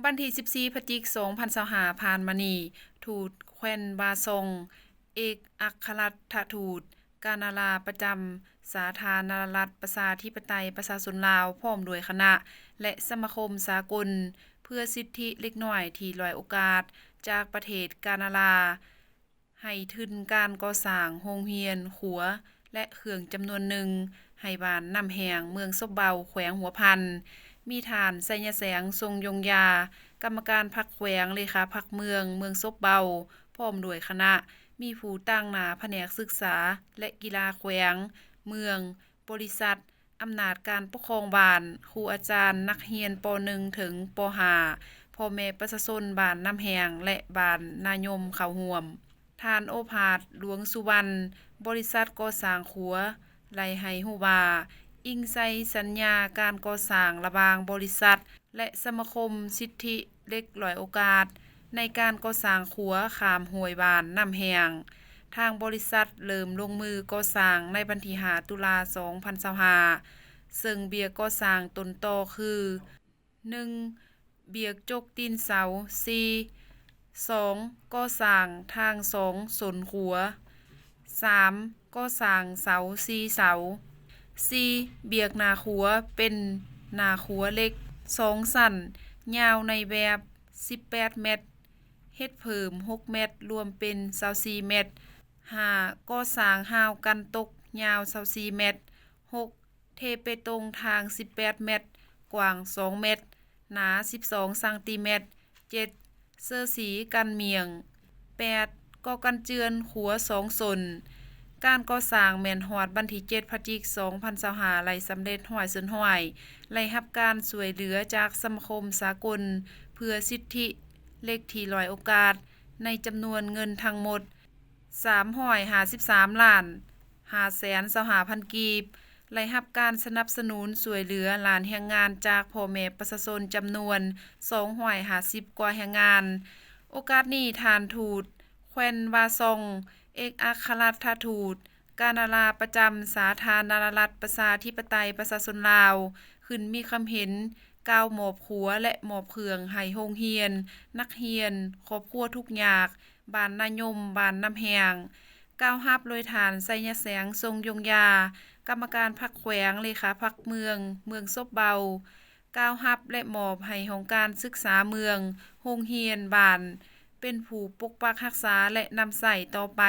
ວັນທີສິບສີ່ ພະຈິກ ສອງພັນຊາວຫ້າ ຜ່ານມານີ້, ທູດແຄວ້ນວາຊອງ, ເອກອັກຄະລັດຖະທູດການາລາປະຈຳສາທາລະນະລັດ ປະຊາທິປະໄຕ ປະຊາຊົນລາວ ພ້ອມດ້ວຍຄະນະ ແລະ ສະມາຄົມສາກົນເພື່ອສິດທິເດັກນ້ອຍທີ່ດ້ອຍໂອກາດ ຈາກປະເທດການາລາ ໃຫ້ທຶນການກໍ່ສ້າງໂຮງຮຽນ, ຂົວ ແລະ ເຄື່ອງຈຳນວນໜຶ່ງ ໃຫ້ບ້ານນ້ຳແຫ້ງ ເມືອງສົບເບົາ ແຂວງຫົວພັນ. ມີທ່ານ ໄຊຍະແສງ ຊົງຍົງຢາ, ກຳມະການພັກແຂວງ, ເລຂາພັກເມືອງ ເມືອງສົບເບົາ ພ້ອມດ້ວຍຄະນະ, ມີຜູ້ຕາງໜ້າພະແນກສຶກສາ ແລະ ກິລາແຂວງ, ເມືອງ, ບໍລິສັດ, ອຳນາດການປົກຄອງບ້ານ, ຄູອາຈານ, ນັກຮຽນ ປໍໜຶ່ງ ເຖິງ ປໍຫ້າ, ພໍ່ແມ່ປະຊາຊົນບ້ານນ້ຳແຫ້ງ ແລະ ບ້ານນາຍົມເຂົ້າຮ່ວມ. ທ່ານ ໂອພາດ ຫຼວງສຸວັນ, ບໍລິສັດກໍ່ສ້າງຂົວ ໄດ້ໃຫ້ຮູ້ວ່າ, ອີງໃສ່ສັນຍາການກໍ່ສ້າງລະຫວ່າງບໍລິສັດ ແລະ ສະມາຄົມສິດທິເດັກດ້ອຍໂອກາດ ໃນການກໍ່ສ້າງຂົວຂ້າມຫ້ວຍບ້ານນ້ຳແຫ້ງ, ທາງບໍລິສັດເລີ່ມລົງມືກໍ່ສ້າງໃນວັນທີຫ້າ ຕຸລາ ສອງພັນຊາວຫ້າ ເຊິ່ງວຽກກໍ່ສ້າງຕົ້ນຕໍຄື ໜຶ່ງ ວຽກຈົກຕີນເສົາ, ສີ່ ສອງ ກໍ່ສ້າງທາງສອງສົ້ນຂົວ, ສາມ ກໍ່ສ້າງເສົາສີ່ເສົາ, ສີ່ ວຽກໜ້າຂົວເປັນໜ້າຂົວເຫຼັກສອງຊັ້ນ, ຍາວໃນແວບສິບແປດແມັດ, ເຮັດເພີ່ມຫົກແມັດ, ລວມເປັນຊາວສີ່ແມັດ, ຫ້າ ກໍ່ສ້າງຮາວກັນຕົກ, ຍາວຊາວສີ່ແມັດ, ຫົກ ເທເປຕົງທາງສິບແປດແມັດ, ກວ້າງສອງແມັດ, ໜາສິບສອງຊັງຕີແມັດ, ເຈັດ ເສື້ອສີກັນໝ້ຽງ, ແປດ ກໍ່ກັນເຈື່ອນຂົວສອງສົ້ນ. ການກໍ່ສ້າງແມ່ນຮອດວັນທີເຈັດ ພະຈິກ ສອງພັນຊາວຫ້າ ໄດ້ສຳເລັດຮ້ອຍສ່ວນຮ້ອຍ, ໄດ້ຮັບການຊ່ວຍເຫຼືອຈາກສະມາຄົມສາກົນເພື່ອສິດທິເດັກທີ່ດ້ອຍໂອກາດ ໃນຈຳນວນເງິນທັງໝົດ ສາມຮ້ອຍຫ້າສິບສາມລ້ານຫ້າແສນຊາວຫ້າພັນກີບ, ໄດ້ຮັບການສະໜັບສະໜູນຊ່ວຍເຫຼືອລ້ານແຮງງານຈາກພໍ່ແມ່ປະຊາຊົນຈຳນວນສອງຮ້ອຍຫ້າສິບກວ່າແຮງງານ. ໂອກາດນີ້ ທ່ານທູດແຄວ້ນວາຊອງ, ເອກອັກຄະລັດຖະທູດການາລາປະຈຳສາທາລະນະລັດ ປະຊາທິປະໄຕ ປະຊາຊົນລາວ ຂຶ້ນມີຄຳເຫັນ ກ່າວມອບຂົວ ແລະ ມອບເຄື່ອງໃຫ້ໂຮງຮຽນ, ນັກຮຽນ, ຄອບຄົວທຸກຍາກ ບ້ານນາຍົມ, ບ້ານນ້ຳແຫ້ງ. ກ່າວຮັບໂດຍທ່ານ ໄຊຍະແສງ ຊົງຍົງຢາ, ກຳມະການພັກແຂວງ, ເລຂາພັກເມືອງ, ເມືອງສົບເບົາ, ກ່າວຮັບ ແລະ ມອບໃຫ້ຫ້ອງການສຶກສາເມືອງ, ໂຮງຮຽນ, ບ້ານ ເປັນຜູ້ປົກປັກຮັກສາ ແລະ ນຳໃຊ້ຕໍ່ໄປ.